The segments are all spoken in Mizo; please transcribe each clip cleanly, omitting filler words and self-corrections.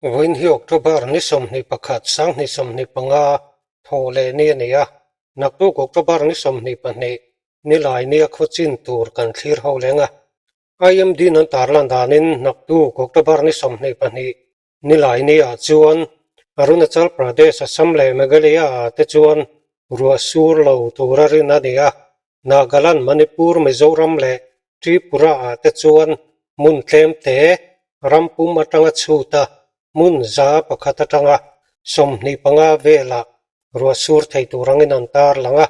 Vawiin hi October ni 21, 2025 thawh leh ni a ni a, naktuk October ni 22 nilai nia khaw chin tur kan thlir ho leng a. IMD in an tarlan danin naktuk October ni 22 nilai niah chuan Arunachal Pradesh, Assam leh Meghalaya ah te chuan ruah sur lo tura rin a ni a, Nagaland, Manipur, Mizoram leh Tripura ah te chuan hmun tlem te ram pum atanga chhut a, hmun 100 atanga 25 velah ruah sur thei tur angin an tar lang a.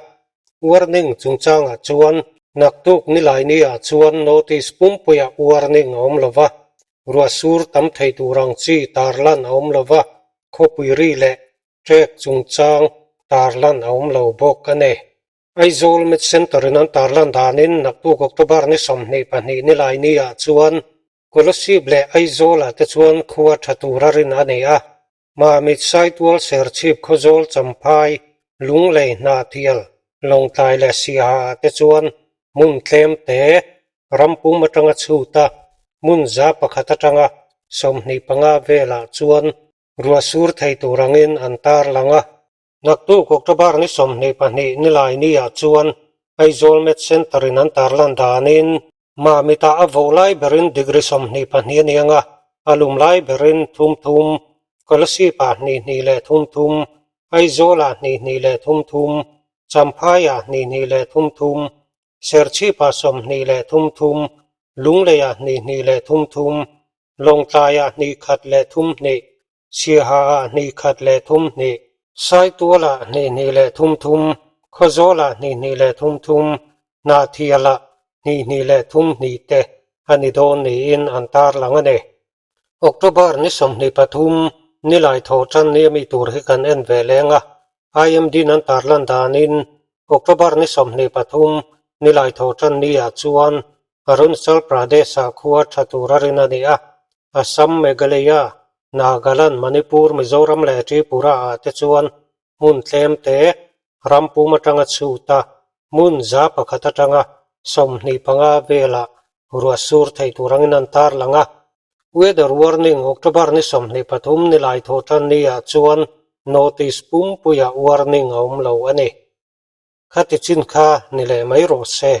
Warning chungchangah chuan naktuk nilai ah chuan notice pumpuiah warning a awm lova, ruah sur tam thei tur ang chi tarlan a awm lova, khawpui ri leh trek chungchang tarlan a awm lo bawk a ni. Aizawl Med Centre in an tarlan danin naktuk October ni 22 nilai ni ah chuan Kolasib leh Aizawl ah te chuan khua tha tura rin a ni a. Mamit Saitual Serchhip Khawzawl Champhai Lunglei Hnahthial Lawngtlai leh Siaha ah te chuan hmun tlem te rampum atanga chhut a, hmun 100 atanga 25 velah chuan ruah sur thei tur angin an tarlang a. Naktuk October ni 22 nilai ni ah chuan Aizawl Med Centre in an tarlan danin Mamit ah a vawh lai berin degree 22 a ni ang a, a lum lai berin thum thum, Kolasib ah hnih hnih leh thum thum, Aizawl ah hnih hnih leh thum thum, Champhai ah hnih hnih leh thum thum, Serchhip ah 20 leh thum thum, Lunglei ah hnih hnih leh thum thum, Lawngtlai ah hnih khat leh thum hnih, Siaha ah hnih khat leh thum hnih, Saitual ah hnih hnih leh thum thum, Khawzawl ah hnih hnih leh thum thum, Hnahthial ah hnih hnih leh thum hnih te a ni dawn niin an tarlang a ni. October ni 23 nilai thawh tan ni ami tur hi kan en ve leng a, IMD in an tarlan danin October ni 23 nilai thawh tan ni ah chuan Arunachal Pradesh ah khua tha tur a rin a ni a, Assam, Meghalaya, Nagaland, Manipur, Mizoram leh Tripura ah te chuan hmun tlem te ram pum atanga chhut a, hmun 100 atanga 25 velah ruah sur thei tur angin an tarlang a. Weather warning October ni 23 nilai thawh tan ni ah chuan notice pumpuiah warning a awm lo a ni. Khati chin kha ni leh mai rawh se.